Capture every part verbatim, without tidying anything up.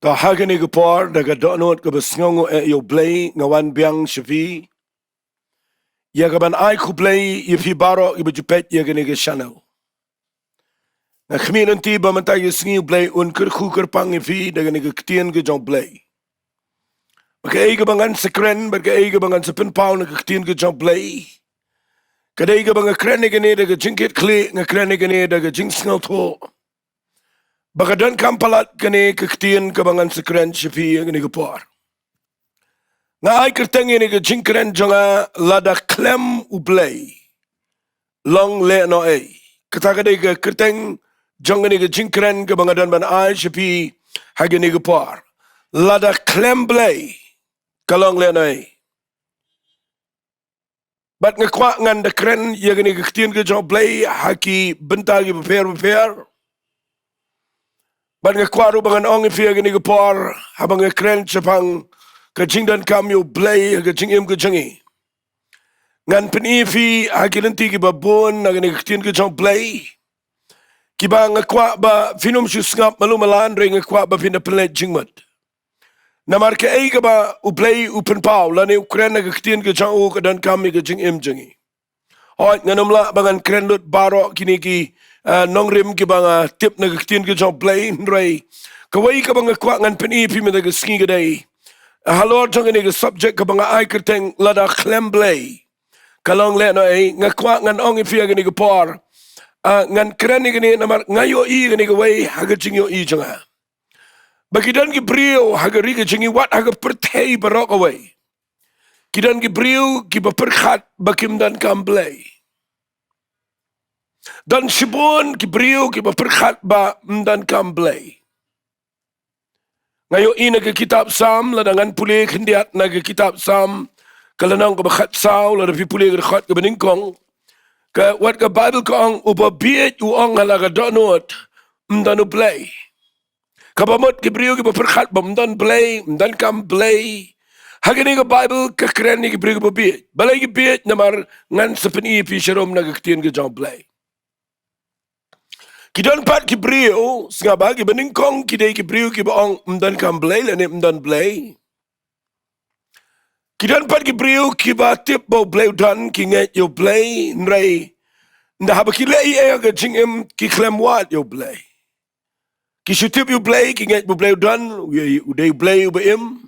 To ha kane ka por da ka dohnud kaba sngewnguh eh ïa U Blei nga wan biang sha phi, ïa kaban ai khublei ïa phi baroh kiba ju peit ïa kane ka channel. Nga khmih lynti ba mynta ka sngi U Blei un kyrkhu kyrpang ïa phi da kane ka ktien ka jong U Blei. Ba kaei kaba ngan sa kren, ba kaei kaba ngan sa pynpaw na ka ktien ka jong U Blei, ka dei kaba nga kren ïa kane da ka jingkitkhlieh, nga kren ïa kane da ka jingsngewthuh ba ka donkam palat kane ka ktien kaba ngan sa kren sha phi ïa kane ka por. Nga ai kyrteng ïa kane ka jingkren jong nga, Lada Khlem U Blei, Long Lehnohei. Kata ka dei ka kyrteng jong kane ka jingkren kaba nga don ban ai sha phi ha kane ka por. Lada khlem Blei, ka long lehnohei. Bad nga kwah ngan da kren ïa kane ka ktien ka jong U Blei ha ki bynta kiba pher bapher. Bad nga kwah ruh ba ngan ong ïa phi ha kane ka por, haba nga kren shaphang ka jingdonkam ïa U Blei ha ka jingim ka jong ngi, ngan pyni ïa phi ha ki lynti kiba bun na kane ka ktien ka jong U Blei, kiba nga kwah ba phin ym shu sngap malu mala, hynrei nga kwah ba phin da pynleit jingmut. Namar kaei kaba U Blei u pynpaw lane u kren ha ka ktien ka jong u ka donkam ïa ka jingim jong ngi. Hooid, ngan ym lah ba ngan kren lut baroh kine ki, ah, nongrim kiba nga tip na ka ktien ka jong U Blei, hynrei kawei kaba nga kwah ngan pyni ïa phi mynta ka sngi ka dei, ah, halor jong kane ka subject kaba nga ai kyrteng Lada Khlem Blei, ka long lehnohei. Nga kwah ngan ong ïa phi ha kane ka por, ah, ngan kren ïa kane namar nga ïohi ïa kane kawei ha ka jingïohi jong nga, ba ki don ki briew ha ka ri ka jong ngi, wat ha ka pyrthei baroh kawei, ki don ki briew kiba pyrkhat ba kim donkam Blei. Don shibun ki briew kiba pyrkhat ba ym donkam Blei. Nga ïohi na ka kitab Salm, lada ngan pule khyndiat na ka kitab Salm, ka lynnong kaba khatsaw, lada phi pule ka dkhot kaba nyngkong, ka, wat ka Baibl ka ong, uba bieit u ong ha la ka dohnud, ym don U Blei. Kaba mut ki briew kiba pyrkhat ba ym don Blei, ym donkam Blei, ha kane ka Baibl ka kren ïa ki briew kiba bieit. Balei ki bieit? Namar ngan sa pyni ïa phi sharum na ka ktien ka jong U Blei. Ki don pat ki briew, sngap ba, kiba nyngkong ki dei ki briew kiba ong ym donkam Blei lane ym don Blei. Ki don pat ki briew kiba tip ba U Blei u don, ki ngeit ïa U Blei, hynrei ynda haba ki leh ei ei ha ka jingim, ki khlem wad ïa U Blei. Ki shu tip ïa U Blei, ki ngeit ba U Blei u don, u, u dei U Blei uba im.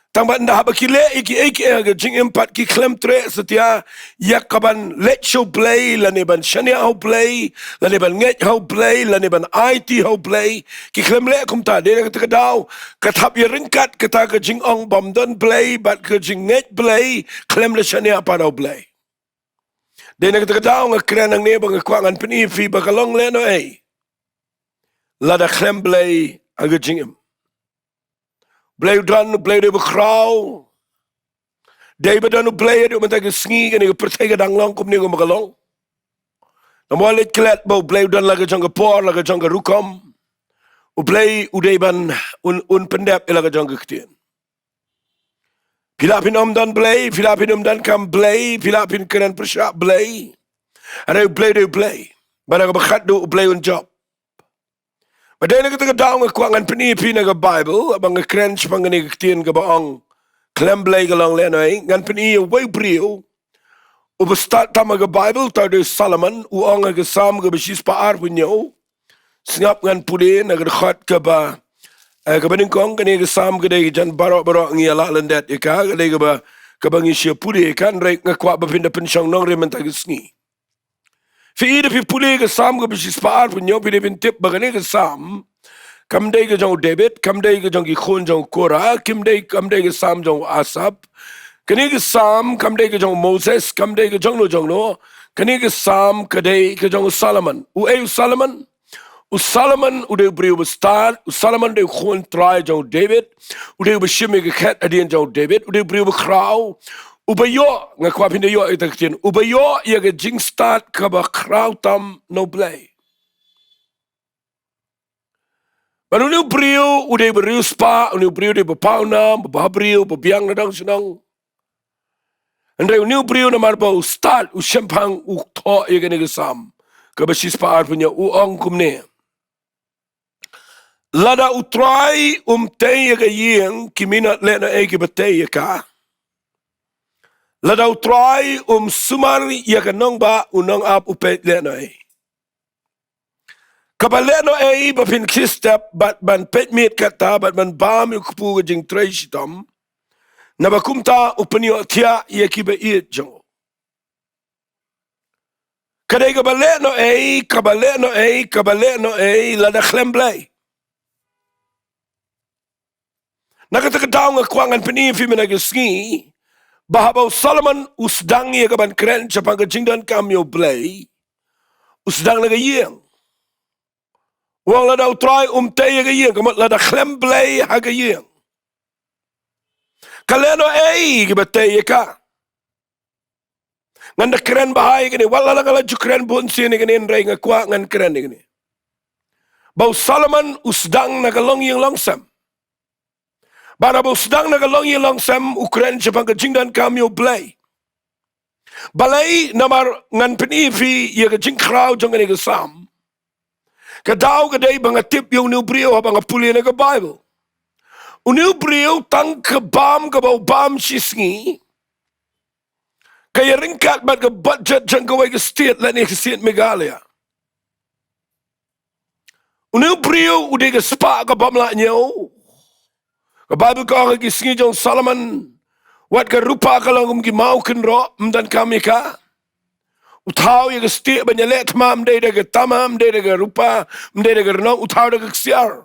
Tang ba ynda haba ki leh ei ei ha ka jingim pat, ki khlem treh satia ïa kaban leit sha U Blei, lane ban shaniah ha U Blei, lane ban ngeit ha U Blei, lane ban aiti ha U Blei. Ki khlem leh kumta. Dei na kata ka daw, ka thap ïaryngkat kata ka jingong ba ym don Blei bad ka jingngeit Blei, khlem leit shaniah pat ha U Blei. Dei na kata ka daw nga kren hangne ba nga kwah ngan pyni ïa phi ba ka long lehnohei lada khlem Blei ha ka jingim. Blei u don, Blei u dei ba khraw. Dei ba don U Blei haduh mynta ka sngi, kane ka pyrthei ka dang long kumne kumba ka long. Namar leit klet ba U Blei u don la ka jong ka por, la ka jong ka rukom. U Blei u dei ban un, un pyndep ïa la ka jong ka ktien. Phi lah phin ym don Blei, phi lah phin ym donkam Blei, phi lah phin kren pyrshah Blei, hynrei U Blei u dei U Blei. Bad ha kaba khatduh U Blei un jop. Bad dei na kata ka daw nga kwah ngan pyni ïa phi na ka Baibl, haba nga kren shaphang kane ka ktien kaba ong khlem Blei ka long lehnohei, ngan pyni ïa uwei u briew uba stad tam ha ka Baibl, uta u dei u Solomon, u ong ha ka Salm kaba shispah arphew hynñiew. Sngap, ngan pule na ka dkhot kaba, eh, kaba nyngkong. Kane ka Salm ka dei ka jan baroh baroh ngi ïa lah lyndet ïa ka, ka dei kaba, kaba ngi shu pule ïa ka, hynrei nga kwah ba phin da pynshong nongrim mynta ka sngi. Phi i, da phi pule ka Salm kaba shispah arphew hynñiew, phi dei phin tip ba kane ka Salm kam dei ka jong u David, kam dei ka jong ki khun jong u Korah, kim dei, kam dei ka Salm jong u Asaph. Kane ka Salm kam dei ka jong u Moses, kam dei ka jong no jong no. Kane ka Salm ka dei ka jong u Solomon. Uei u Solomon? U Solomon u dei u briew uba stad, u Solomon u dei u khun trai jong u David, u dei uba shim ïa ka khet hadien jong u David, u dei u briew uba khraw, uba ïoh, nga kwah phin da ïoh ïa kata ka ktien, uba ïoh ïa ka jingstad kaba khraw tam na U Blei. Bad une u briew u dei uba riewspah, une u briew u dei uba pawnam, uba briew, uba biang na dong shnong. Hynrei une u briew namar ba u stad, u shemphang, u thoh ïa kane ka Salm kaba shispah arphew hynñiew, u ong kumne: Lada U Trai um tei ïa ka ïing, ki minot lehnohei kiba tei ïa ka. Lada U Trai um sumar ïa ka nongbah, u nongap u peit lehnohei. Kaba lehnohei ba phin khie step bad ban peit miet kata bad ban bam ïa u kpu ka jingtrei shitom, naba kumta u pynïohthiah ïa kiba ïeit jong u. Ka dei kaba lehnohei, kaba lehnohei, kaba lehnohei lada khlem Blei. Na kata ka daw nga kwah ngan pyni ïa phi mynta ka sngi ba haba u Solomon u sdang ïa ka ban kren shaphang ka jingdonkam ïa U Blei, u sdang na ka ïing. U ong lada U Trai um tei ïa ka ïing, ka mut lada khlem Blei ha ka ïing, ka lehnohei kiba tei ïa ka. Ngan da kren bha ïa kane, wat la nga la ju kren bun sien ïa kane, hynrei nga kwah ngan kren ïa kane. Ba u Solomon u sdang na ka longïing longsem. Bad haba u sdang na ka longïing longsem, u kren shaphang ka jingdonkam ïa U Blei. Balei? Namar ngan pyni ïa phi ïa ka jingkhraw jong kane ka Salm. Ka daw ka dei ba nga tip ïa une u briew haba nga pule na ka Baibl. Une u briew tang ka bam kaba u bam shi sngi ka ïaryngkat bad ka budget jong kawei ka state lane ka state Meghalaya. Une u briew u dei ka spah ka bym lah ñiew. Ka Baibl ka ong ha ki sngi jong u Solomon, wat ka rupa ka long kum ki maw kynroh, ym donkam ïa ka. U thaw ïa ka stieh ban ïaleh thma ym dei da ka tama, ym dei da ka rupa, ym dei da ka rnong, u thaw da ka ksiar.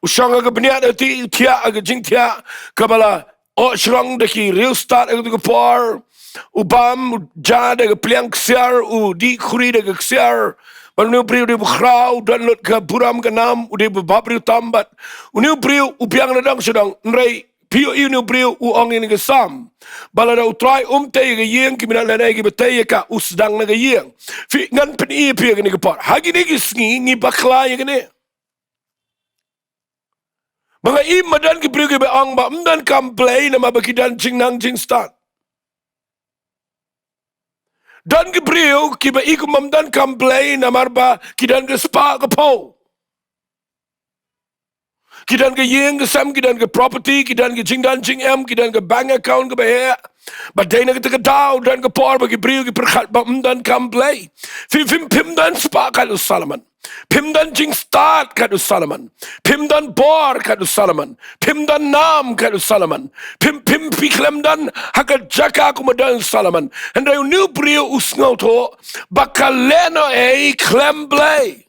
U shong ha ka bniat, u thiah ha ka jingthiah kaba la oht shrong da ki riewstad ha kato ka por. U bam, u ja da ka pliang ksiar, u dih khuri da ka ksiar. Bad une u briew u dei uba khraw, u don lut ka burom ka nam, u dei uba bhabriew tam bad une u briew u biang na dong sha dong. Hynrei phi ïohi une u briew u ong ïa kane ka Salm ba lada U Trai um tei ïa ka ïing, ki minot lehnohei kiba tei ïa ka, u sdang na ka ïing. Phi, ngan pyni ïa phi ïa kane ka por. Ha kine ki sngi ngi bakla ïa kane. Ba nga i ba don ki briew kiba ong ba ym donkam Blei namar ba ki don jingnang jingstad. Don ki briew kiba i kumba ym donkam Blei namar ba ki don ka spah ka phew. Ki don ka ïing ka sem, ki don ka property, ki don ka jingdon jingem, ki don ka bank account kaba heh. Ba dei na kata ka daw don ka por ba ki briew ki pyrkhat ba ym donkam Blei. Phi, phim, phim don spah kat u Solomon. Phim don jingstad kat u Solomon. Phim don bor kat u Solomon. Phim don nam kat u Solomon. Phim, phim, phi khlem don ha ka jaka kumba don u Solomon. Hynrei une u briew u sngewthuh ba ka lehnohei khlem Blei.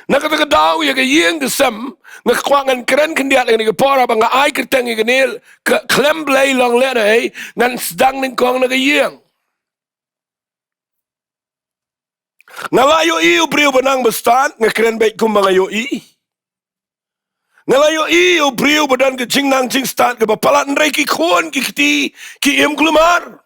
Na kata ka daw ïa ka ïing ka sem, nga kwah ngan kren khyndiat ïa kane ka por, haba nga ai kyrteng ïa kane, ka khlem Blei long lehnohei, ngan sdang nyngkong na ka ïing. Nga la ïohi u briew ba nang ba stad, nga kren beit kumba nga ïohi. Nga la ïohi u briew ba don ka jingnang jingstad kaba palat, hynrei ki khun ki kti ki im kulmar.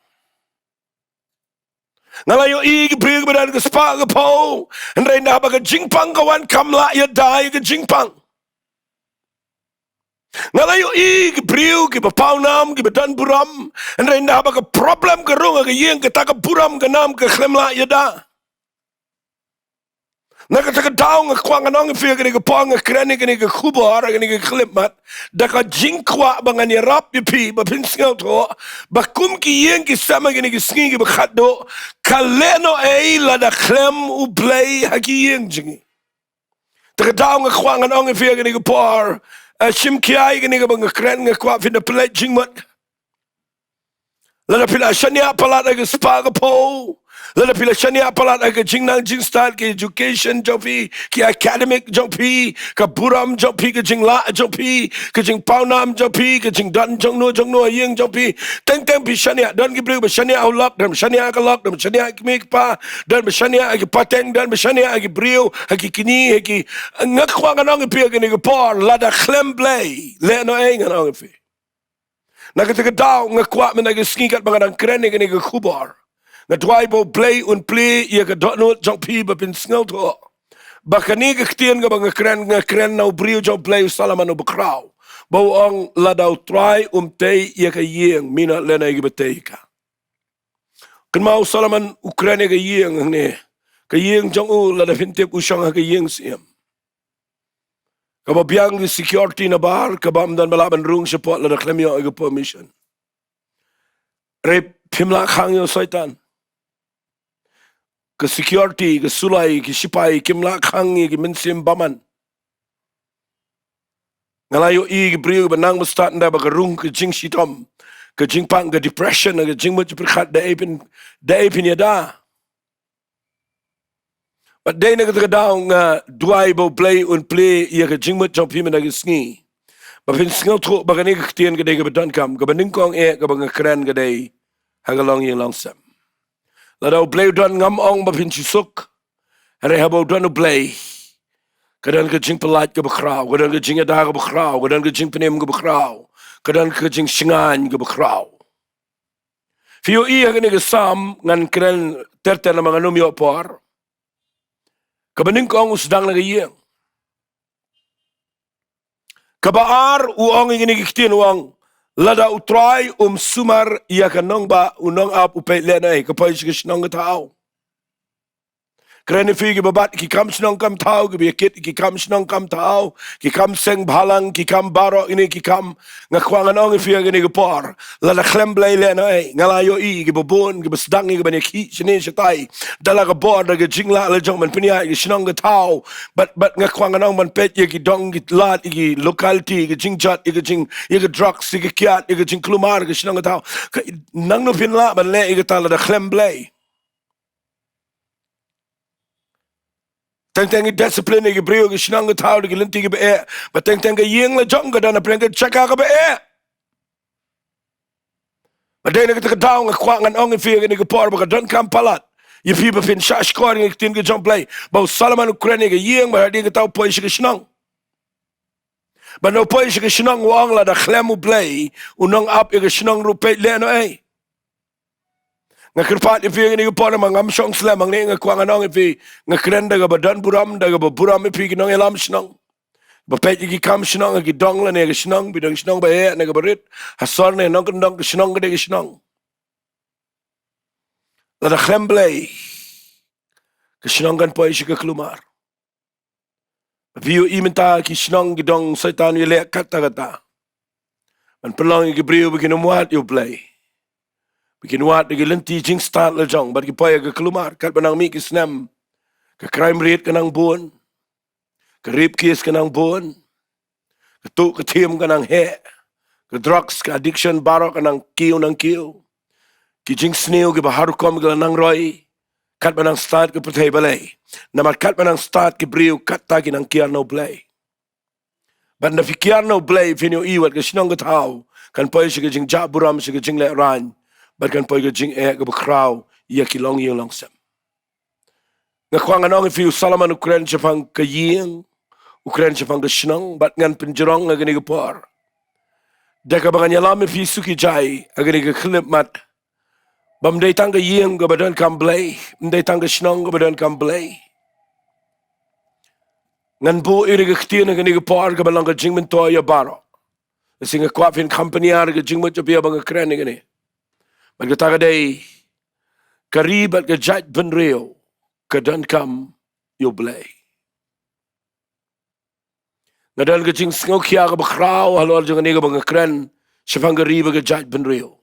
Nga la ïohi ki briew kiba don ka spah ka phew, hynrei naba ka jingpang ka wan kam lah ïada ïa ka jingpang. Nga la ïohi ki briew kiba paw nam, kiba don burom, hynrei naba ka problem ka rung ha ka ïing, kata ka burom ka nam ka khlem lah ïada. Na kata ka daw nga kwah ngan ong ïa phi ha kane ka por, nga kren ïa kane ka khubor, ha kane ka khyllipmat, da ka jingkwah ba ngan ïarap ïa phi ba phin sngewthuh ba kum ki ïing ki sem ha kine ki sngi kiba khatduh, ka lehnohei lada khlem U Blei ha ki ïing jong ngi. Ta ka daw nga kwah ngan ong ïa phi ha kane ka por, eh, shim khia ïa kane kaba nga kren, nga kwah phin da pynleit jingmut. Lada phi la shaniah palat ha ka spah ka phew, lada phi la shaniah palat ha ka jingnang jingstad, ka education jong phi, ki academic jong phi, ka burom jong phi, ka jinglah jong phi, ka jingpaw nam jong phi, ka jingdon jongno jongno ha ïing jong phi, teng teng phi shaniah. Don ki briew ba shaniah ha u lok, don ba shaniah ha ka lok, don ba shaniah ha ki kmie ki kpa, don ba shaniah ha ki pateng, don ba shaniah ha ki briew, ha ki kñi, ha ki, nga kwah ngan ong ïa phi ha kane ka por, lada khlem Blei, lehnohei ngan ong ïa phi. Na kata ka daw nga kwah mynta ka sngi katba nga dang kren ïa kane ka khubor, nga duwai ba U Blei un plie ïa ka dohnud jong phi ba phin sngewthuh ba kane ka ktien kaba nga kren, nga kren na u briew jong U Blei, u Solomon uba khraw, ba u ong lada U Trai um tei ïa ka ïing, mynta lehnohei kiba tei ïa ka. Kynmaw u Solomon u kren ïa ka ïing hangne. Ka ïing jong u, lada phin tip, u shong ha ka ïing syiem. Kaba biang ki security nabar, kaba ym don ba lah ban rung shapoh lada khlem ïoh ïa ka permission. Hynrei phim lah khang ïa u Soitan. Ka security, ka sulai, ki shipai, kim lah khang ïa ki mynsiem bymman. Nga la ïohi ki briew ba nang ba stad ynda ba ka rung ka jingshitom, ka jingpang, ka depression, ka jingmut jingpyrkhat, da ei phin, da ei phin ïada. Bad dei na kata ka daw nga duwai ba U Blei un plie ïa ka jingmut jong phi mynta ka sngi, ba phin sngewthuh ba kane ka ktien ka dei kaba donkam, kaba nyngkong eh kaba nga kren ka dei ha ka longïing longsem. Lada U Blei u don, ngam ong ba phin shu suk. Hynrei haba u don U Blei, ka don ka jingpyllait kaba khraw, ka don ka jingïada kaba khraw, ka don ka jingpynim kaba khraw, ka don ka jingshngaiñ kaba khraw. Phi ïohi ha kane ka Salm, ngan kren ter ter namar ngan ym ïoh por. Kaba nyngkong u sdang na ka ïing. Kaba ar u ong ïa kine ki ktien, u ong, lada U Trai um sumar ïa ka nongbah, u nongap u peit lehnohei, ka poi sha ka shnong ka thaw. Kren ïa phi kiba bat ki kam shnong kam thaw, kiba ïa kit ki kam shnong kam thaw, ki kam seng bhalang, ki kam baroh kine ki kam. Nga kwah ngan ong ïa phi ha kane ka por, lada khlem Blei lehnohei. Nga la ïohi kiba bun kiba sdang ïa kiba ïa khih shane shatai da la ka bor, da ka jinglah lajong ban pynïaid ka shnong ka thaw. Bad, bad nga kwah ngan ong ban peit ïa ki dong ki lad, ïa ki locality, ïa ka jingjot, ïa ka jing, ïa ka drugs, ïa ka kiad, ïa ka jingkulmar ka shnong ka thaw. Ka, nangno phin lah ban leh ïa kata lada khlem Blei? Teng teng ki discipline ïa ki briew ha ka shnong ka thaw da ki lynti kiba eh. Bad teng teng ka ïing lajong ka don hapdeng ka jaka kaba eh. Bad dei na kata ka daw nga kwah ngan ong ïa phi ha kane ka por ba ka donkam palat ïa phi ba phin shahshkor ïa ka ktien ka jong U Blei. Ba u Solomon u kren ïa ka ïing, bad hadien kata u poi sha ka shnong. Bad u poi sha ka shnong, u ong lada khlem U Blei, u nongap ïa ka shnong ruh peit lehnohei. Nga kyrpad ïa phi ha kane ka por namar ngam shong slem, hangne nga kwah ngan ong ïa phi, nga kren da kaba don burom, da kaba burom ïa phi ki nongïalam shnong. Ba peit ïa ki kam shnong ha ki dong lane ha ka shnong, phi don shnong ba eh ne kaba rit, ha sor ne nongkyndong, ka shnong ka dei ka shnong. Lada khlem Blei, ka shnong kan poi sha ka kulmar. Phi ïohi mynta ki shnong ki dong, Soitan u ïaleh katta katta ban pynlong ïa ki briew ba kin ym wad ïa U Blei, ba kin wad ïa ki lynti jingstad lajong, bad ki poi ha ka kulmar. Katba nang mih ki snem, ka crime rate ka nang bun, ka rape case ka nang bun, ka tuh ka thiem ka nang heh, ka drugs, ka addiction baroh ka nang kiew nang kiew. Ki jingsniew kiba har rukom ki la nang roi, katba nang stad ka pyrthei balei? Namar katba nang stad ki briew katta ki nang kiar na U Blei. Bad ynda phi kiar na U Blei, phin ïohi wat ka shnong ka thaw kan poi sha ka jingjah burom, sha ka jinglehrain, bad kan poi ka jingeh kaba khraw ïa ki longïing longsem. Nga kwah ngan ong ïa phi, u Solomon u kren shaphang ka ïing, u kren shaphang ka shnong, bad ngan pynjrong ha kane ka por da kaba ngan ïalam ïa phi suki jai ha kane ka khyllipmat. Bym dei tang ka ïing kaba donkam Blei, ym dei tang ka shnong kaba donkam Blei. Ngan buh ïa ka ktien ha kane ka por kaba long ka jingmyntoi ïa baroh. Te nga kwah phin kham pynïar ka jingmut jong phi haba nga kren ïa kane. Bad kata ka dei, ka ri bad ka jaitbynriew ka donkam ïa U Blei. Nga don ka jingsngewkhia kaba khraw halor jong kane kaba nga kren shaphang ka ri bad ka jaitbynriew.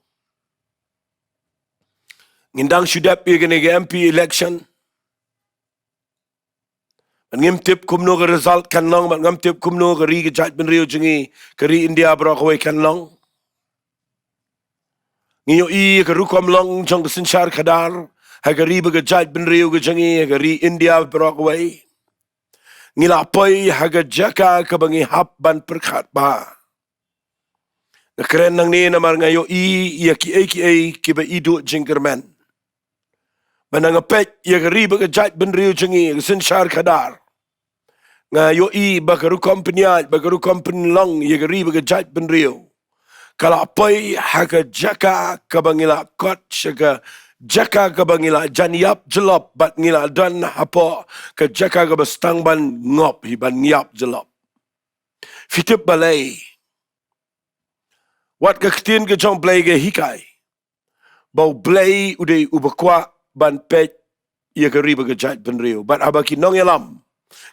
Ngin dang shu dep ïa kane ka M P election. Bad ngim tip kumno ka result kan long, bad ngam tip kumno ka ri ka jaitbynriew jong ngi, ka ri India baroh kawei kan long. Ngi ïohi ka rukom long jong ka synshar khadar ha ka ri bad ka jaitbynriew ka jong ngi, ha ka ri India baroh kawei. Ngi la poi ha ka jaka kaba ngi hap ban pyrkhat bha. Nga kren nangne namar nga ïohi ïa kiei kiei kiba i duh jingkyrmen. Bad nga peit ïa ka ri bad ka jaitbynriew jong ngi, ka synshar khadar, nga ïohi ba ka rukom pynïaid, ba ka rukom pynlong ïa ka ri bad ka jaitbynriew, ka la poi ha ka jaka kaba ngi la kot sha ka jaka kaba ngi la jan ïap jyllop, bad ngi la don hapoh ka jaka kaba sdang ban ngop hi, ban ïap jyllop. Phi tip balei? Wat ka ktien ka jong U Blei ka hikai ba U Blei u dei uba kwah ban peit ïa ka ri bad ka jaitbynriew. Bad haba ki nongïalam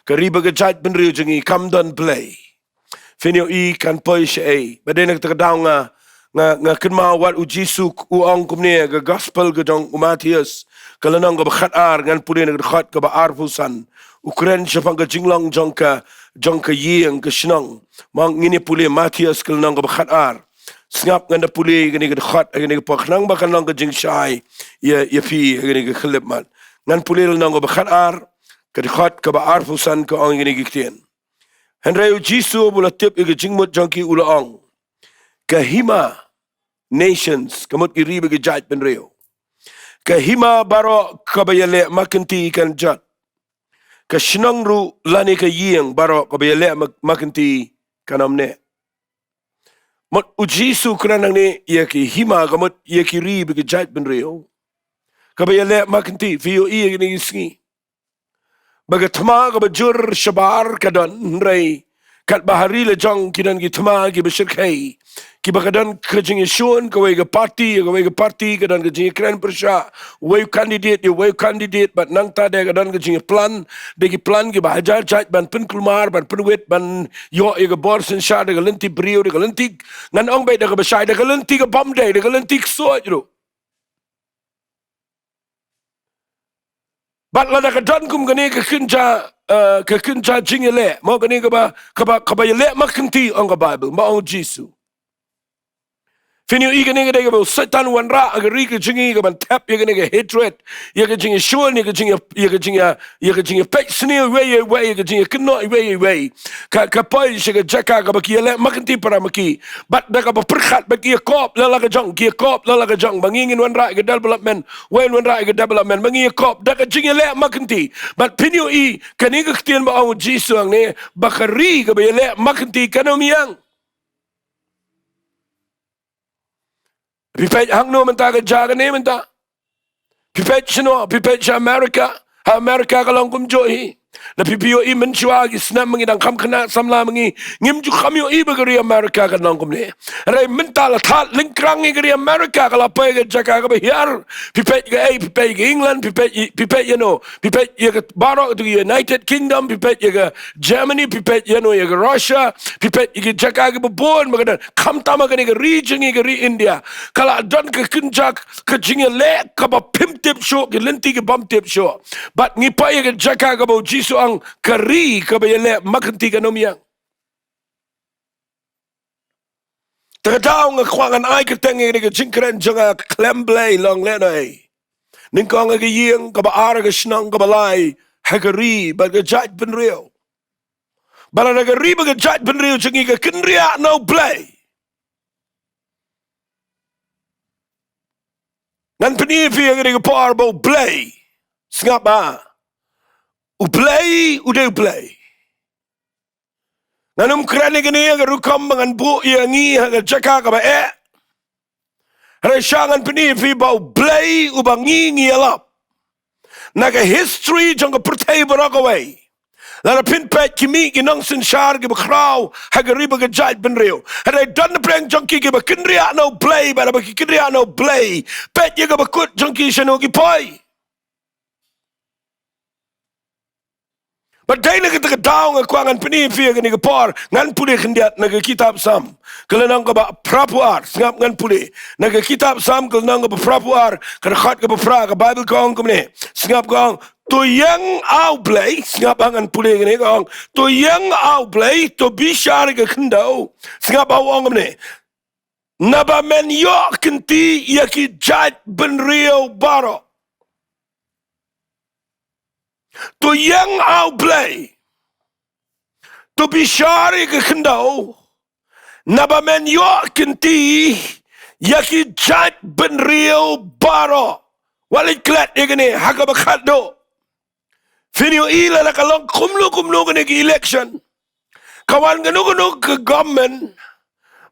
Ka ri bad ka jaitbynriew jong ngi kam don Blei. Phin ïohi kan poi shaei. Bad dei na kata ka daw nga, nga, nga kynmaw wat u Jisu u ong kumne ha ka gospel ka jong u Mathaios, ka lynnong kaba khatar, ngan pule na ka dkhot kaba arphew san. U kren shaphang ka jinglong jong ka, jong ka ïing ka shnong. Mo ngin ïa pule Mathaios ka lynnong kaba khatar. Sngap, ngan da pule kane ka dkhot, kane ka por khnang ba kan long ka jingshai ïa, ïa phi kane ka khyllipmat. Ngan pule lynnong kaba khatar, ka dkhot kaba arphew san, ka ong kine ki ktien. Hynrei u Jisu haba u la tip ïa ka jingmut jong ki u la ong, ka hima, nations, ka mut ki ri bad ki jaitbynriew, ka hima baroh kaba ïaleh ma kynti kan jot. Ka shnong ruh lane ka ïing baroh kaba ïaleh ma, ma kynti kan ym neh. Mut u Jisu u kren hangne ïa ki hima, ka mut ïa ki ri bad ki jaitbynriew kaba ïaleh ma kynti. Phi ïohi ïa kine ki sngi ba ka thma kaba jur shabar ka don, hynrei katba ha ri la jong ki don ki thma kiba shyrkhei, kiba ka don ka jingïashun kawei ka party ïa kawei ka party, ka don ka jingïakren pyrshah uwei u candidate ïa uwei u candidate, bad nangta de ka don ka jingïaplan, de ki plan kiba hajar jait ban pynkulmar, ban pynwit, ban ïoh ïa ka bor synshar da ka lynti briew, da ka lynti, ngan ong beit da kaba shai, da ka lynti ka bym dei, da ka lynti ksuid ruh. Bad lada ka don kum kane ka kynja, eh, ka kynja jingïaleh, mo kane kaba, kaba, kaba ïaleh ma kynti, ong ka Bible, mo ong u Jisu. Phin ïohi kane ka dei kaba u Soitan u wanrah ha ka ri ka jong ngi, kaban thep ïa kane ka hatred, ïa ka jingïashun, ïa ka jingïa, ïa ka jingïa, ïa ka jingïapeit sniew iwei ïa iwei, ïa ka jingïakynnoh iwei ïa iwei. Ka, ka poi sha ka jaka kaba ki ïaleh ma kynti para ma ki. Bad da kaba pyrkhat ba ki ïakop la la ka jong, ki ïakop la la ka jong, ba ngi ngin wanrah ïa ka development, wei ngin wanrah ïa ka development, ba ngi ïakop da ka jingïaleh ma kynti. Bad phin ïohi kane ka ktien ba ong u Jisu hangne, ba ka ri kaba ïaleh ma kynti kan ym ïeng. Phi peit hangno mynta ka jaka ne mynta? Phi peit shano? Phi peit sha America? Ha America ka long kumjuh hi. Lada phi, phi ïohi mynshuwa ki snem ma ngi dang kham khynnah samla ma ngi, ngim ju kham ïohi ba ka ri America kan long kumne. Hynrei mynta la thad lyngkrang ïa ka ri America, ka la poi ka jaka kaba hiar. Phi peit kaei, phi peit ka England, phi peit, phi peit ïano, phi peit ïa ka baroh ka United Kingdom, phi peit ïa ka Germany, phi peit ïano, ïa ka Russia, phi peit ïa ka jaka kaba bun ba ka don. Khamtam ha kane ka ri jong ngi ka ri India, ka la don ka kynja ka jingïaleh kaba phim tip shuh, ki lynti ki bym tip shuh. Bad ngi poi ïa ka jaka kaba u Jisu ong ka ri kaba ïaleh ma kynti kan ym ïeng. Te ka daw nga kwah ngan ai kyrteng ïa kane ka jingkren jong nga, khlem Blei long lehnohei. Nyngkong ha ka ïing, kaba ar ha ka shnong, kaba lai ha ka ri bad ka jaitbynriew. Ba lada ka ri bad ka jaitbynriew jong ngi ka kynriah na u Blei, ngan pyni ïa phi ha kane ka por ba u Blei, sngap ba, u Blei u dei u Blei. Ngan ym kren ïa kane ha ka rukom ba ngan buh ïa ngi ha ka jaka kaba eh. Hynrei sha ngan pyni ïa phi ba u Blei uba ngi ngi ïalap, na ka history jong ka pyrthei baroh kawei, lada phin peit ki mih ki nongsynshar kiba khraw ha ka ri bad ka jaitbynriew, hynrei don na pdeng jong ki kiba kynriah na u Blei, bad haba ki kynriah na u Blei, peit ïa kaba kut jong ki shano ki poi. Bad dei na kata ka daw nga kwah ngan pyni ïa phi ha kane ka por, ngan pule khyndiat na ka kitab Salm, ka lynnong kaba phraphew ar, sngap ngan pule. Na ka kitab Salm ka lynnong kaba phraphew ar, ka dkhot kaba phra, ka Baibl ka ong kumne. Sngap ka ong, to ïeng ah u Blei, sngap ah ngan pule kane ka ong, to ïeng ah u Blei, to bishar ïa ka khyndew. Sngap ah u ong kumne. Naba men ïoh kynti ïa ki jaitbynriew baroh. To ïeng ah u Blei. To bishar ïa ka khyndew. Naba men ïoh kynti ïa ki jaitbynriew baroh. Wat leit klet ïa kane ha kaba khatduh. Phin ïohi lada ka long kumno kumno kane ka election, ka wan kano kano ka government,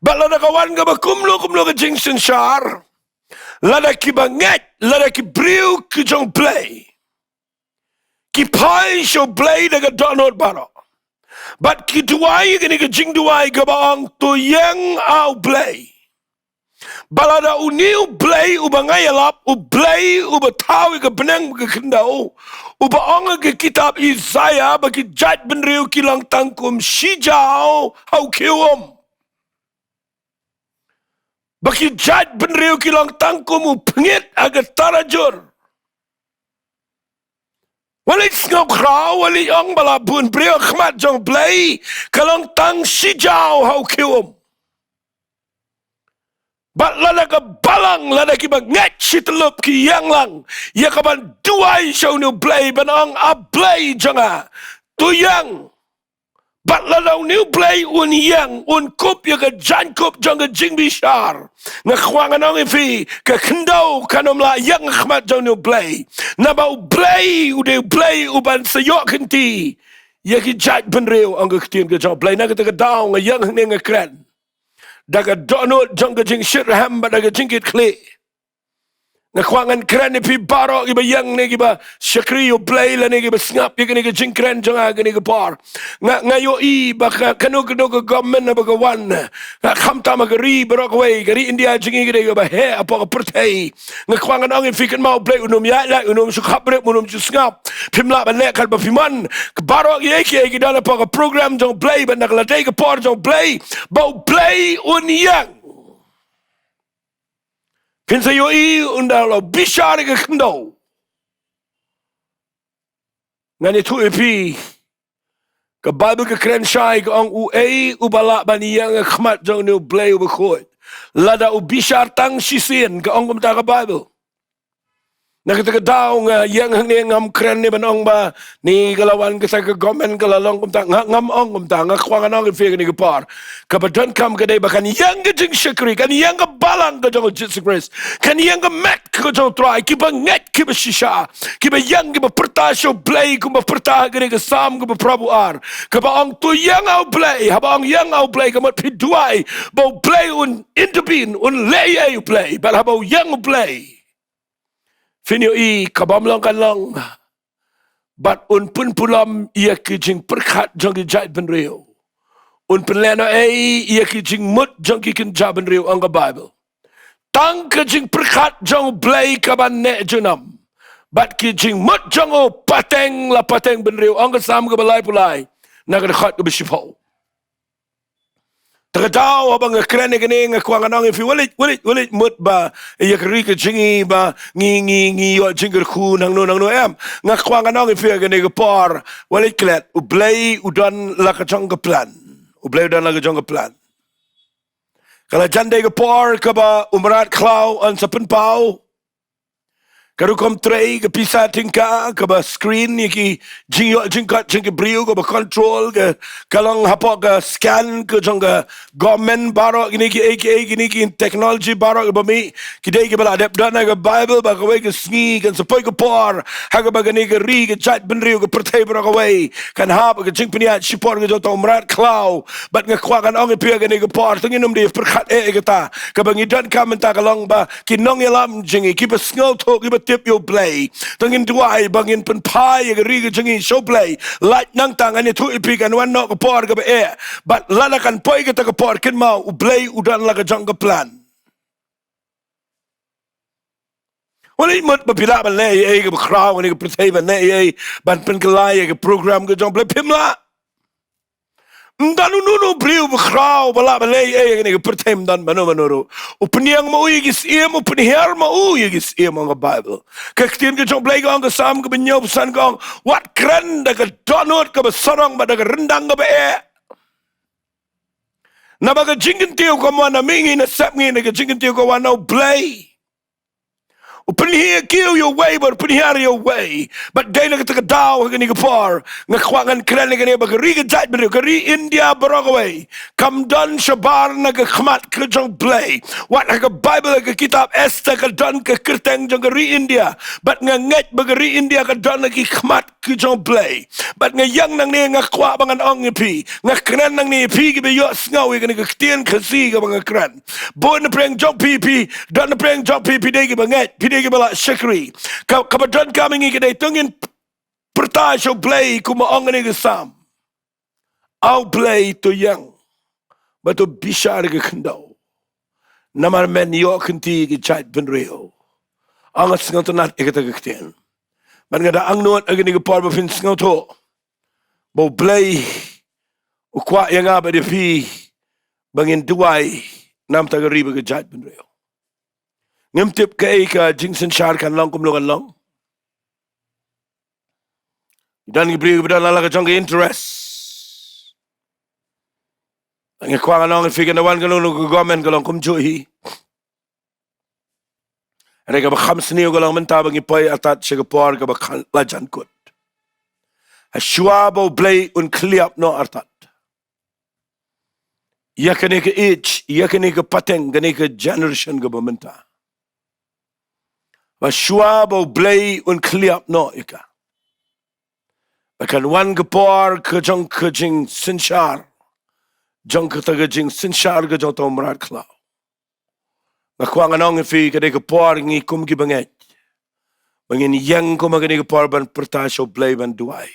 bad lada ka wan kaba kumno kumno ka jingsynshar, lada kiba ngeit, lada ki briew ki jong Blei, ki phai sha u Blei da ka dohnud baroh, bad ki duwai kane ka jingduwai kaba ong, to ïeng ah u Blei. Ba lada une U Blei uba nga ïalap, U Blei uba thaw ïa ka bneng bad ka khyndew, uba ong ha ka kitab Isaïah ba ki jaitbynriew ki long tang kum shijaw ha u khiew um. Ba ki jaitbynriew ki long tang kum u pngit ha ka tarajur. Wat leit sngewkhraw, wat leit ong ba la bun briew ha khmat jong U Blei, ka long tang shijaw ha u khiew um. Bad lada ka balang, lada kiba ngeit shi tyllup ki ïeng lang ïa kaban duwai sha une U Blei ban ong, A Blei jong nga, to ïeng. Bad lada une U Blei un ïeng, un kup ïa ka jaiñkup jong ka jingbishar, nga kwah ngan ong ïa phi, ka khyndew kan ym lah ïeng ha khmat jong une U Blei. Naba U Blei u dei U Blei uban sa ïoh kynti ïa ki jaitbynriew, ong ka ktien ka jong U Blei. Na kata ka daw nga ïeng hangne nga kren da ka dohnud jong ka jingshitrhem bad da ka jingkitkhlieh. Nga kwah ngan kren ïa phi baroh kiba ïeng ne kiba shakri ïa U Blei lane kiba sngap ïa kane ka jingkren jong nga ha kane ka por. Nga, nga ïohi ba ka, kano kano ka government haba ka wan, nga, khamtam ha ka ri baroh kawei, ka ri India jong ngi ka dei kaba heh hapoh ka pyrthei. Nga kwah ngan ong ïa phi, kynmaw, U Blei un ym ïaid lait, un ym shu khapbrip, un ym shu sngap. Phim lah ban leh katba phi mon. Baroh kiei kiei ki don hapoh ka program jong U Blei, bad na ka la dei ka por jong U Blei ba U Blei un ïeng. Phin sa ïohi ynda la bishar ïa ka khyndew. Ngan ïathuh ïa phi, ka Baibl ka kren shai, ka ong, uei uba lah ban ïeng ha khmat jong une U Blei uba khuid? Lada u bishar tang shisien, ka ong kumta ka Baibl. Na kata ka daw nga ïeng hangne, ngam kren ne ban ong ba ni ka la wan kata ka government ka la long kumta, nga, ngam ong kumta. Nga kwah ngan ong ïa phi ha kane ka por, kaba donkam ka dei ba kan ïeng ka jingshakri, kan ïeng ka balang ka jong U Jisu Khrist, kan ïeng ka met ka jong U Trai, kiba ngeit, kiba shisha, kiba ïeng, kiba pyrta sha U Blei kumba pyrta ha kane ka Salm kaba phra phew ar, kaba ong, to ïeng ha U Blei. Haba ong ïeng ha U Blei, ka mut phi duwai ba U Blei un intervene, un leh ei ei U Blei. Bad haba u ïeng U Blei, phin ïohi, ka bym long kan long. Bad un pynpulom ïa ki jingpyrkhat jong ki jaitbynriew. Un pynlehnohei ïa ki jingmut jong ki kynja bynriew, ong ka Baibl. Tang ka jingpyrkhat jong U Blei kaban neh junom, bad ki jingmut jong u pateng la pateng bynriew, ong ka Salm kaba laiphew lai, na ka dkhot kaba shiphew. Ta ka daw haba nga kren ïa kane, nga kwah ngan ong ïa phi, wat leit, wat leit, wat leit mut ba ïa ka ri ka jong ngi ba ngi, ngi, ngi ïoh jingkyrkhu nangno nangno, em. Nga kwah ngan ong ïa phi ha kane ka por, wat leit klet, U Blei u don la ka jong ka plan. U Blei u don la ka jong ka plan. Ka la jan dei ka por kaba u mrad khlaw un sa pynpaw ka rukom trei, ka pisa tyngka, kaba screen ïa ki jingïoh jingkot jong ki briew, kaba control, ka, ka long hapoh ka scan ka jong ka government. Baroh kine kiei kiei, kine ki technology baroh kiba mih, ki dei kiba la dep don ha ka Baibl ba kawei ka sngi kan sa poi ka por ha kaba kane ka ri, ka jaitbynriew, ka pyrthei baroh kawei kan hap ha ka jingpynïaid shipor ka jong uta u mrad khlaw. Bad nga kwah ngan ong ïa phi ha kane ka por, to ngin ym dei pyrkhat ei ei, kata kaba ngi donkam mynta ka long ba ki nongïalam jong ngi, kiba sngewthuh, kiba tip ïa U Blei, to ngin duwai ba ngin pynphai ïa ka ri ka jong ngi sha U Blei. Lait nangta, ngan ïathuh ïa phi, kan wan noh ka por kaba eh. Bad lada kan poi kata ka por, kynmaw, U Blei u don la ka jong ka plan. Wat leit mut ba phi lah ban leh ei ei kaba khraw ha kane ka pyrthei, ban leh ei ei, ban pynkylla ïa ka program ka jong U Blei, phim lah. Ym don uno uno u briew ba khraw ba lah ban leh ei ei ha kane ka pyrthei, ym don mano mano ruh. U pynïeng ma u ïa ki syiem, u pynhiar ma u ïa ki syiem, ong ka Baibl. Ka ktien ka jong U Blei ka ong, ka Salm kaba hynñiewphew san ka ong, wat kren da ka dohnud kaba sarong bad da ka ryndang kaba eh. Naba ka jingkyntiew kam wan na mihngi, na sepngi, na ka jingkyntiew ka wan na U Blei. U pynhiar ïa uwei bad u pynhiar ïa uwei. Bad dei na kata ka daw ha kane ka por, nga kwah ngan kren ïa kane ba ka ri ka jaitbynriew, ka ri India baroh kawei, kam don shabar na ka khmat ka jong U Blei. Wat ha ka Baibl, ha ka kitab Esther, ka don ka kyrteng jong ka ri India. Bad nga ngeit ba ka ri India ka don ha ki khmat ka jong U Blei. Bad nga ïeng nangne, nga kwah ba ngan ong ïa phi, nga kren nangne ïa phi kiba ïohsngew ïa kane ka ktien Khasi kaba nga kren. Bun na pdeng jong phi, phi don na pdeng jong phi, phi dei kiba ngeit, phi dei kiba la shakri. Ka, kaba donkam ïa ngi ka dei to ngin pyrta sha U Blei kumba ong kane ka Salm. A U Blei, to ïeng bad to bishar ïa ka khyndew. Namar men ïoh kynti ki jait bynriew. Ong nga sngewtynnat ïa kata ka ktien. Bad nga da angnud ha kane ka por ba phin sngewthuh ba U Blei u kwah ïa nga bad ïa phi ba ngin duwai namar ka ri bad ka jait bynriew. Ngim tip kaei ka jingsynshar kan long kumno kan long. Don ki briew ba don la ka jong ka interest. Nga kwah ngan ong ïa phi, kan da wan kano kano ka government ka long kumjuh hi. Hynrei kaba kham sniew ka long mynta ba ngi poi artat sha ka por kaba khlaiñ la jan kut. Hashwa ba U Blei un khliap noh artat ïa kane ka age, ïa kane ka pateng, kane ka generation kaba mynta. Hashwa ba U Blei un khliap noh ïa ka. Ba kan wan ka por ka jong ka jingsynshar, jong kata ka jingsynshar ka jong uta u mrad khlaw. Nga kwah ngan ong ïa phi, ka dei ka por ngi kum ki bangeit ba ngin ïeng kum ha kane ka por ban pyrta sha U Blei ban duwai.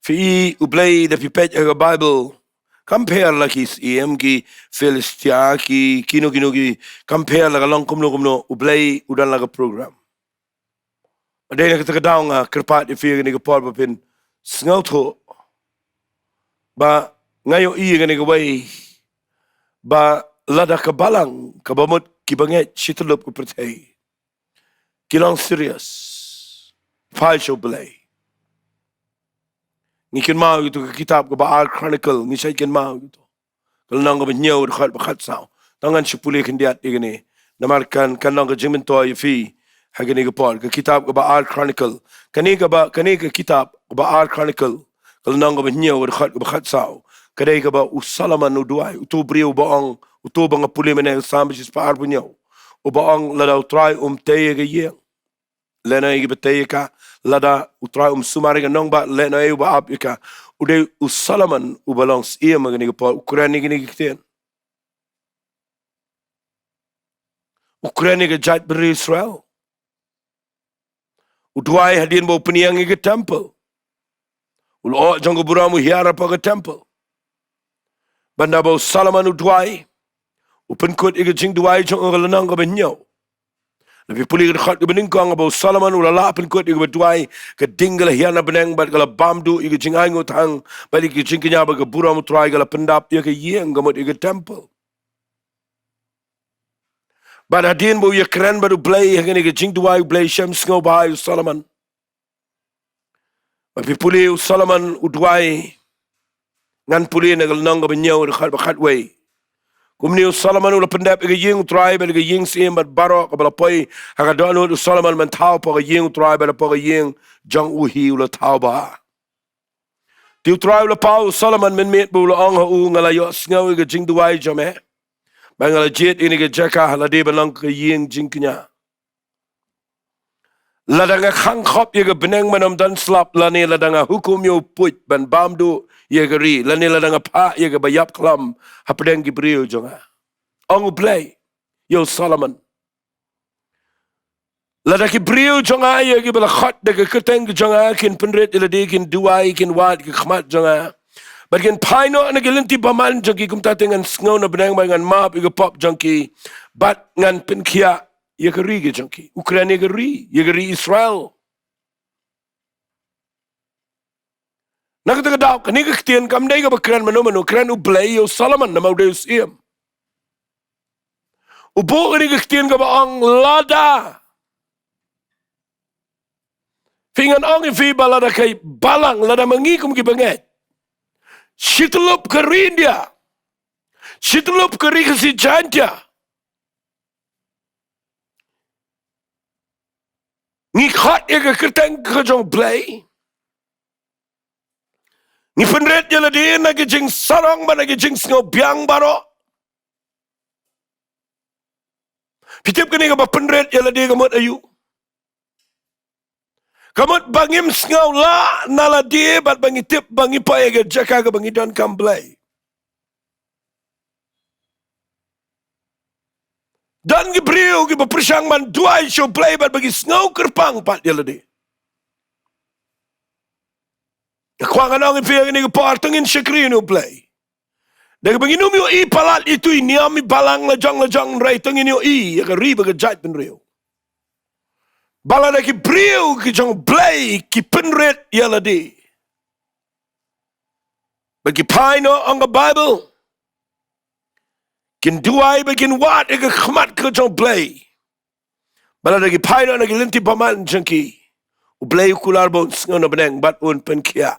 Phi i, U Blei, da phi peit ha ka Baibl, kam pher la ki syiem, ki Philistia, ki kino kino, ki kam pher la ka long kumno kumno, U Blei u don la ka program. Dei na kata ka daw nga kyrpad ïa phi ha kane ka por ba phin sngewthuh ba nga ïohi ha kane kawei ba lada ka balang kaba mut ki bangeit shi tyllup ka pyrthei ki long serious, phai sha U Blei. Ngi kynmaw ïa uto ka kitab kaba Ar Chronicle, ngi shait kynmaw ïa uto. Ka lynnong kaba hynñiew, dkhot ba khatsaw. Tang ngan shu pule khyndiat ïa kane. Namar kan, kan long ka jingmyntoi ïa phi ha kane ka por. Ka kitab kaba Ar Chronicle. Kane kaba, kane ka kitab kaba Ar Chronicle, ka lynnong kaba hynñiew, dkhot kaba khatsaw, ka dei kaba u Solomon u duwai, uto u briew ba ong, uto ba nga pule mynne, Salm shispah arphew hynñiew. Uba ong, lada U Trai um tei ïa ka ïing, lehnoh ei uba tei ïa ka, lada U Trai um sumar ïa ka nongbah, lehnoh ei uba ap ïa ka. U dei u Solomon uba long syiem ha kane ka por, u kren ïa kine ki ktien. U kren ïa ka jaitbynriew Israel. U duwai hadien ba u pynïeng ïa ka temple. U lyoh jong ka burom u hiar hapoh ka temple. Bad haba u Solomon u duwai, u pynkut ïa ka jingduwai jong u ha ka lynnong kaba hynñiew. Lada phi pule ka dkhot kaba nyngkong, haba u Solomon u la lah pynkut ïa kaba duwai, ka ding ka la hiar na bneng bad ka la bam duh ïa ka jingainguh thang bad ïa ka jingkñia, bad ka burom U Trai ka la pyndap ïa ka ïing, ka mut ïa ka temple. Bad hadien ba u ïakren bad U Blei ha kane ka jingduwai, U Blei u shem sngewbha ïa u Solomon. Ba phi pule u Solomon u duwai, ngan pule na ka lynnong kaba hynñiew, dkhot ba khatwei. Kumne u Solomon u la pyndep ïa ka ïing U Trai bad ïa ka ïing syiem bad baroh kaba la poi ha ka dohnud u Solomon ban thaw hapoh ka ïing U Trai bad hapoh ka ïing jong u hi u la thaw bha. Te U Trai u la paw ïa u Solomon mynmiet ba u la ong ha u, nga la ïohsngew ïa ka jingduwai jong me, bad nga la jied ïa kane ka jaka ha lade ban long ka ïing jingkñia. Lada nga khang khop ïa ka bneng ban ym don slap, lane lada nga hukum ïa u puit ban bam duh ïa ka ri, lane lada nga phah ïa kaba ïap khlam hapdeng ki briew jong nga, ong U Blei ïa u Solomon, lada ki briew jong nga ïa kiba la khot da ka kyrteng ka jong nga kin pynrit ïa lade, kin duwai, kin wad ïa ka khmat jong nga, bad kin phai noh na ki lynti bymman jong ki, kumta te ngan sngew na bneng bad ngan map ïa ka pop jong ki, bad ngan pynkhiah ïa ka ri ka jong ki. U kren ïa ka ri, ïa ka ri Israel. Na kata ka daw, kane ka ktien kam dei kaba kren mano mano, kren U Blei ïa u Solomon namar u dei u syiem. U buh kane ka ktien kaba ong lada. Phi, ngan ong ïa phi ba lada ka balang, lada ma ngi kum ki bangeit, shi tyllup ka ri India, shi tyllup ka ri Khasi Jaiñtia, ngi khot ïa ka kyrteng ka jong U Blei, ngi pynrit ïa lade na ki jingsarong bad na ki jingsngewbiang baroh. Phi tip kane kaba pynrit ïa lade ka mut aïu? Ka mut ba ngim sngew lah na lade bad ba ngi tip ba ngi poi ha ka jaka kaba ngi donkam Blei. Don ki briew kiba pyrshang ban duwai sha U Blei bad ba ki sngew kyrpang pat ïa lade. Nga kwah ngan ong ïa phi ha kane ka por, to ngin shakri na U Blei. Da kaba ngin ym ïohi palat ïa itu i niam i balang la jong la jong, hynrei to ngin ïohi ïa ka ri bad ka jaitbynriew ba lada ki briew ki jong U Blei ki pynrit ïa lade bad ki phai noh, ong ka Baibl, kin duwai bad kin wad ïa ka khmat ka jong U Blei. Ba lada ki phai noh na ki lynti bymman jong ki, U Blei u kular ba un sngew na bneng bad un pynkhiah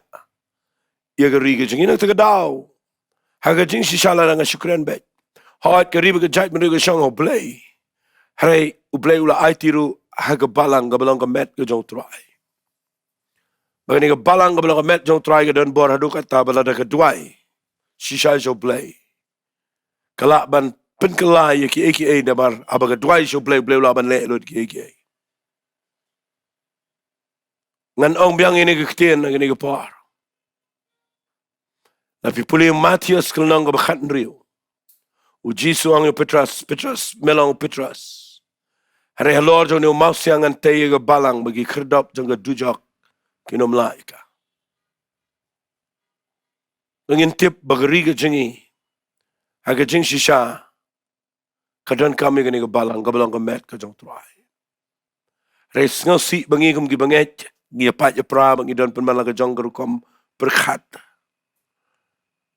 ïa ka ri ka jong ngi. Na kata ka daw, ha ka jingshisha lada nga shu kren beit, hooid, ka ri bad ka jaitbynriew ka shong ha U Blei, hynrei U Blei u la aiti ruh ha ka balang kaba long ka met ka jong U Trai. Ba kane ka balang kaba long ka met jong U Trai ka don bor haduh katta ba lada ka duwai shisha sha U Blei, ka lah ban pynkylla ïa kiei kiei, namar haba ka duwai sha U Blei, U Blei u lah ban leh lut kiei kiei. Ngan ong biang ïa kane ka ktien ha kane ka por. Lada phi pule Mathaios ka lynnong kaba khathynriew, U Jisu u ong ïa u Petros, Petros, me long u Petros, hynrei halor jong une u mawsiang ngan tei ïa ka balang, bad ki khyrdop jong ka dujok kin ym lah ïa ka. Ngin tip ba ka ri ka jong ngi ha ka jingshisha ka donkam ïa kane ka balang kaba long ka met ka jong U Trai. Hynrei sngewsih ba ngi kum ki bangeit ngi ïapait ïapra bad ngi don pynban la ka jong ka rukom pyrkhat,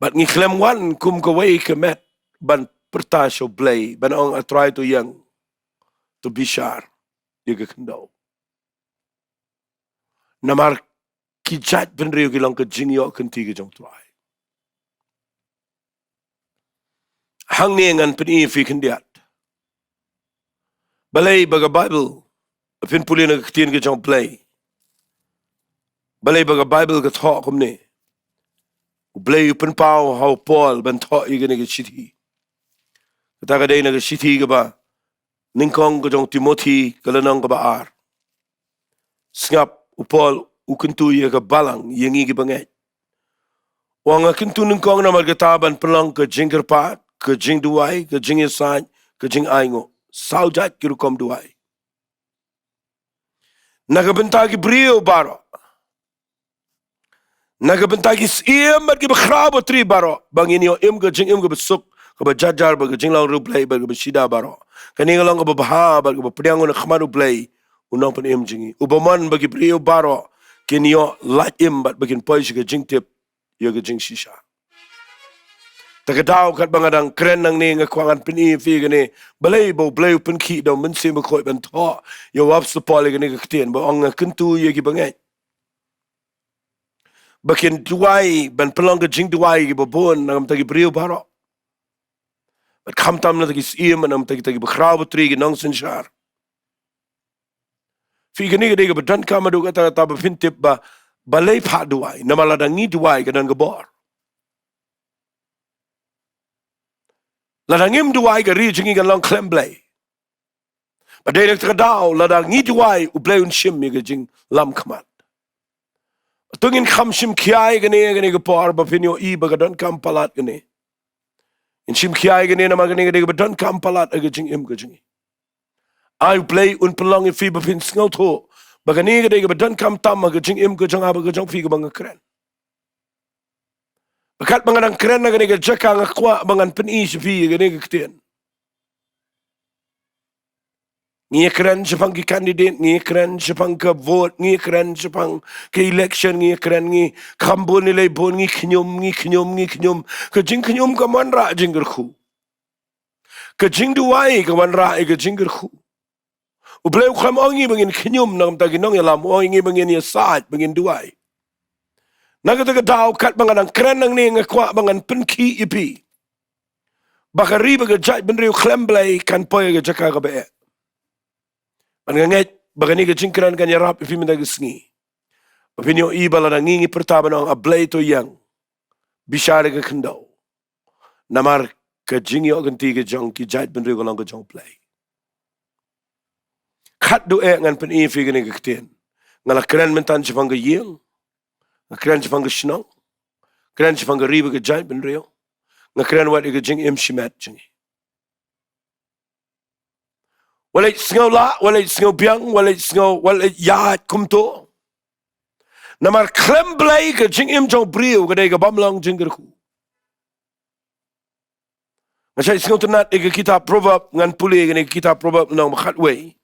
bad ngi khlem wan kum kawei ka met ban pyrta sha U Blei, ban ong, A Trai, to ïeng, to bishar ïa ka khyndew. Namar ki jaitbynriew ki long ka jingïoh kynti ka jong U Trai. Hangne ngan pyni ïa phi khyndiat balei ba ka Baibl, phin pule na ka ktien ka jong U Blei, balei ba ka Baibl ka thoh kumne. U Blei u pynpaw ha u Paul ban thoh ïa kane ka shithi. Kata ka dei na ka shithi kaba nyngkong ka jong u Timothi, ka lynnong kaba ar. Sngap, u Paul u kyntu ïa ka balang, ïa ngi ki bangeit. U ong, nga kyntu nyngkong namar kata ban pynlong ka jingkyrpad, ka jingduwai, ka jingïasaid, ka jingainguh. Saw jait ki rukom duwai. Na ka bynta ki briew baroh, na ka bynta ki syiem bad ki bakhraw batri baroh, ba ngin ïoh im ka jingim kaba suk, kaba jar jar bad ka jinglong riewblei bad kaba shida baroh. Kane ka long kaba bha bad kaba pdiang na khmat U Blei, U Nongpynim jong ngi, uba mon ba ki briew baroh kin ïoh lait im bad ba kin poi sha ka jingtip ïa ka jingshisha. Ta ka daw, katba nga dang kren nangne, nga kwah ngan pyni ïa phi kane, balei ba U Blei u pynkhih da U Mynsiem Bakhuid ban thoh ïa u Apostol Paul ïa kane ka ktien, ba ong, nga kyntu ïa ki bangeit ba kin duwai, ban pynlong ka jingduwai ïa kiba bun na ka bynta ki briew baroh, bad khamtam na ki syiem, na ka bynta kita ki bakhraw batri, ki nongsynshar. Phi, kane ka dei kaba donkam haduh katta katta ba phin tip ba balei phah duwai, namar lada ngi duwai ka don ka bor. Lada ngim duwai ka ri jong ngi kan long khlem Blei. Bad dei na kata ka daw, lada ngi duwai, U Blei un shim ïa ka jinglam khmat. To ngin kham shim khia ïa kane, kane ka por ba phin ïohi ba ka donkam palat kane. Ngin shim khia ïa kane namar kane ka dei kaba donkam palat ha ka jingim ka jong ngi. Ai U Blei un pynlong ïa phi ba phin sngewthuh ba kane ka dei kaba donkam tam ha ka jingim ka jong nga bad ka jong phi kaba nga kren. Bad katba nga dang kren na kane ka jaka, nga kwah ba ngan pyni sha phi ïa kane ka ktien. Ngi ïa kren shaphang ki candidate, ngi ïa kren shaphang ka vote, ngi ïa kren shaphang ka election, ngi ïa kren, ngi kham bun, ngi leh bun, ngi khñium, ngi khñium, ngi khñium. Ka jingkhñium kam wanrah jingkyrkhu. Ka jingduwai ka wanrah ïa ka jingkyrkhu. U Blei u khlem ong ïa ngi ba ngin khñium na ka bynta ki nongïalam, u ong ïa ngi ba ngin ïasaid, ba ngin duwai. Na kata ka daw, katba nga dang kren nangne, nga kwah ba ngan pynkhih ïa phi ba ka ri bad ka jaitbynriew khlem Blei kan poi ha ka jaka kaba eh. Bad nga ngeit ba kane ka jingkren kan ïarap ïa phi mynta ka sngi, ba phin ïohi ba lada ngi ngi pyrta ban ong, A Blei, to ïeng, bishar ïa ka khyndew, namar ka jingïoh kynti ka jong ki jaitbynriew ka long ka jong U Blei. Khatduh eh ngan pyni ïa phi kane ka ktien. Nga la kren mynta shaphang ka ïing, nga kren shaphang ka shnong, kren shaphang ka ri bad ka jaitbynriew, nga kren wat ïa ka jingim shimet jong ngi. Wat leh sngew lah, wat leh sngew biang, wat leh sngew, wat leh ïaid kumto. Namar khlem Blei ka jingim jong u briew ka dei ka bym long jingkyrkhu. Nga shait sngewtynnat ïa ka kitab Proverb, ngan pule ïa kane ka kitab Proverb lynnong ba khatwei.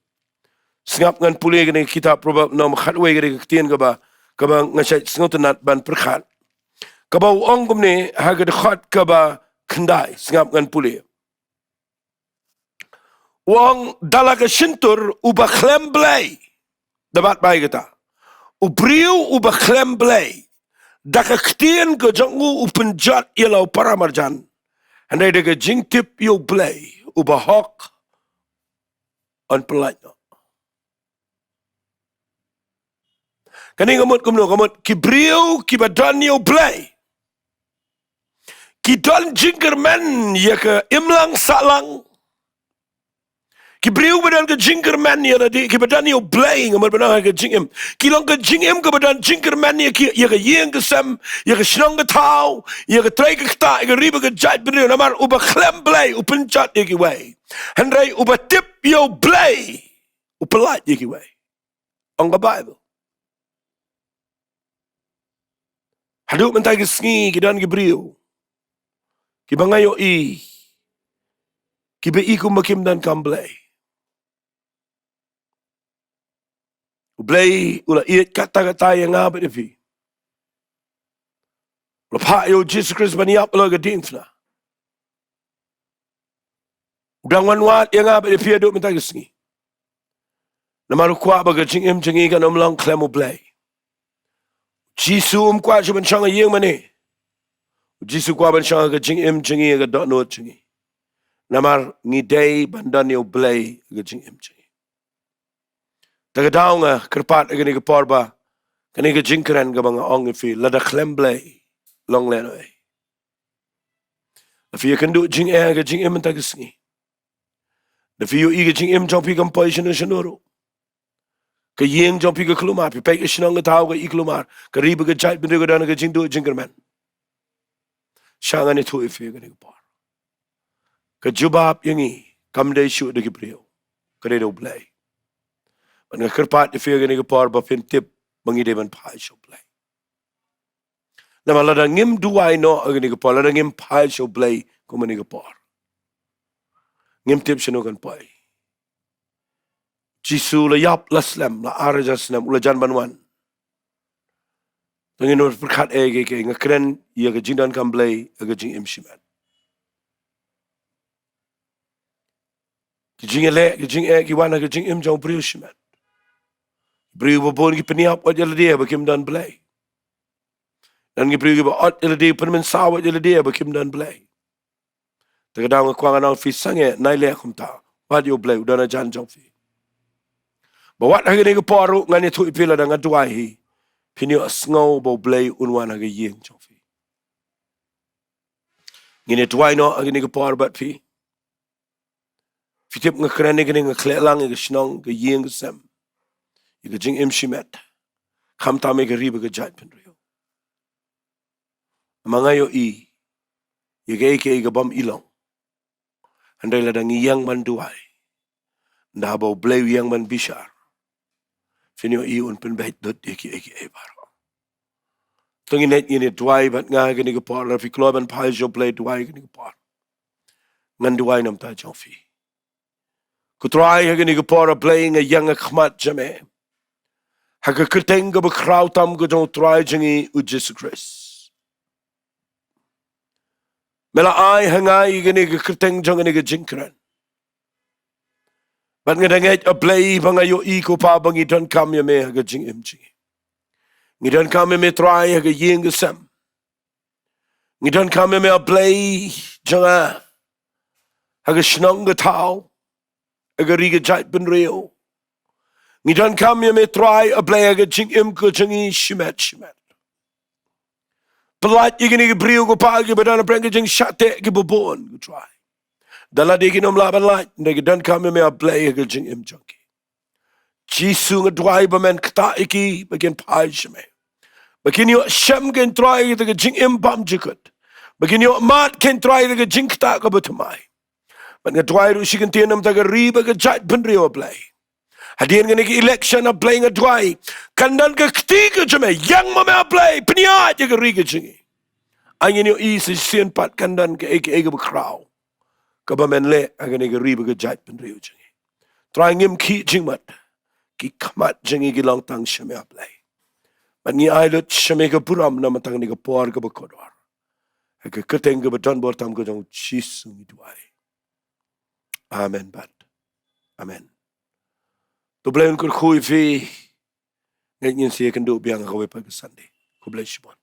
Sngap, ngan pule ïa kane ka kitab Proverb lynnong ba khatwei, kane ka ktien kaba, kaba nga shait sngewtynnat ban pyrkhat. Kaba u ong kumne ha ka dkhot kaba khyndai, sngap ngan pule. U ong, da la ka shyntur uba khlem Blei. Da bat bai kata. U briew uba khlem Blei, da ka ktien ka jong u u pynjot ïa la u para marjan. Hynrei da ka jingtip ïa u Blei uba hok, yn pyllait noh. Kane ka mut kumno? Ka mut ki briew kiba don ïa u Blei ki don jingkyrmen ïa ka imlang sahlang. Ki briew ba don ka jingkyrmen ïa lade, kiba don ïa u Blei, nga mut ba don ha ka jingim, ki long ka jingim kaba don jingkyrmen ïa ki, ïa ka ïing ka sem, ïa ka shnong ka thaw, ïa ka trei ka ktah, ïa ka ri bad ka jaitbynriew. Namar uba khlem Blei u pynjot ïa kiwei, hynrei uba tip ïa u Blei u pyllait ïa kiwei, ong ka Baibl. Haduh mynta ka sngi ki don ki briew kiba nga ïohi kiba i kumba kim donkam Blei. U Blei u la ïeit katta katta ïa nga bad ïa phi. U la phah ïa u Jisu Khrist ban ïap halor ka diengphna. U dang wan wad ïa nga bad ïa phi haduh mynta ka sngi. Namar u kwah ba ka jingim jong ngi kan ym long khlem u Blei. U Jisu um kwah shuh ban shong ha ïing mane. U Jisu u kwah ban shong ha ka jingim jong ngi, ha ka dohnud jong ngi. Namar ngi dei ban don ïa u Blei ha ka jingim jong ngi. Te ka daw nga kyrpad ha kane ka por ba kane ka jingkren kaba nga ong ïa phi, lada khlem Blei, long lehnohei. Lada phi ïakynduh jingeh ha ka jingim mynta ka sngi, lada phi ïohi ka jingim jong phi kam poi shano shano ruh, ka ïing jong phi ka kulmar, phi peit ka shnong ka thaw ka i kulmar, ka ri bad ka jaitbynriew ka don ha ka jingduh jingkyrmen. Sha ngan ïathuh ïa phi ha kane ka por, ka jubab ïa ngi kam dei shuh da ki briew, ka dei da u Blei. Bad nga kyrpad ïa phi ha kane ka por ba phin tip ba ngi dei ban phai sha u Blei. Namar lada ngim duwai noh ha kane ka por, lada ngim phai sha u Blei kum ha kane ka por, ngim tip shano kan poi. Jisu u la ïap, la slem, la ar hajar snem, u la jan ban wan. Te ngin ym pyrkhat ei ei ei, nga kren ïa ka jingdonkam Blei ha ka jingim shimet. Ki jingïaleh, ki jingeh ki wan ha ka jingim jong u briew shimet. Briew ba bun ki pynïap wat ïa lade ba kim don Blei. Don ki briew kiba ot ïa lade, pynmynsaw wat ïa lade ba kim don Blei. Te ka daw nga kwah ngan ong ïa phi sangeh, nai leh kumta. Wat ïa u Blei u don hajan jong phi. Ba wat ha kane ka por ruh ngan ïathuh ïa phi, lada nga duwai hi, phin ïohsngew ba u Blei un wan ha ka ïing jong phi. Ngin ïa duwai noh ha kane ka por bad phi. Phi tip nga kren ïa kane, nga khleh lang ïa ka shnong, ka ïing ka sem, ïa ka jingim shimet, khamtam ïa ka ri bad ka jaitbynriew. Ma nga ïohi ïa kaei kaei ka bym i long. Hynrei lada ngi ïeng ban duwai, ynda haba u Blei u ïeng ban bishar, phin ïohi un pynbeit lut ïa kiei kiei baroh. To ngin ïa, ngin ïa duwai bad nga ha kane ka por, lada phi kloi ban phai sha u Blei, duwai ha kane ka por. Ngan duwai na ka bynta jong phi. Ko Trai, ha kane ka por, A Blei, nga ïeng ha khmat jong me ha ka kyrteng kaba khraw tam ka jong u Trai jong ngi u Jisu Khrist. Me la ai ha nga ïa kane ka kyrteng jong kane ka jingkren. Bad nga da ngeit, A Blei, ba nga ïohi ko Pa ba ngi donkam ïa me ha ka jingim jong ngi. Ngi donkam ïa me Trai ha ka ïing ka sem. Ngi donkam ïa me A Blei jong nga ha ka shnong ka thaw, ha ka ri ka jaitbynriew. Ngi donkam ïa me Trai A Blei ha ka jingim ka jong ngi shimet shimet. Pyllait ïa kine ki briew ko Pa kiba don ha pdeng ka jingshah teh kiba bun ko Trai. Da lade kin ym lah ban lait, hynrei ki donkam ïa me A Blei ha ka jingim jong ki. Jisu nga duwai ba men ktah ïa ki ba kin phai sha me. Ba kin ïoh shem kein Trai ïa ka jingim bymjukut. Ba kin ïoh mad kein Trai ïa ka jingktah kaba thymmai. Bad nga duwai ruh shi kyntien na ka bynta ka ri bad ka jaitbynriew A Blei. Hadien kane ka election A Blei nga duwai, kan don ka kti ka jong me, ïeng ma me A Blei, pynïaid ïa ka ri ka jong ngi. Ai ngin ïohi sa shisien pat kan don kaei kaei kaba khraw. kaba men leh ha kane ka ri bad ka jaitbynriew jong ngi. Trai, ngim khih jingmut, ki khmat jong ngi ki long tang sha me, A Blei. Bad ngi ai lut sha me ka burom namar tang kane ka por kaba kordor. Ha ka kyrteng kaba donbor tam ka jong U Jisu ngi duwai. Amen bad amen. To U Blei un kyrkhu ïa phi. Ngin sa ïakynduh biang ha kawei pat ka Sunday. Khublei shibun.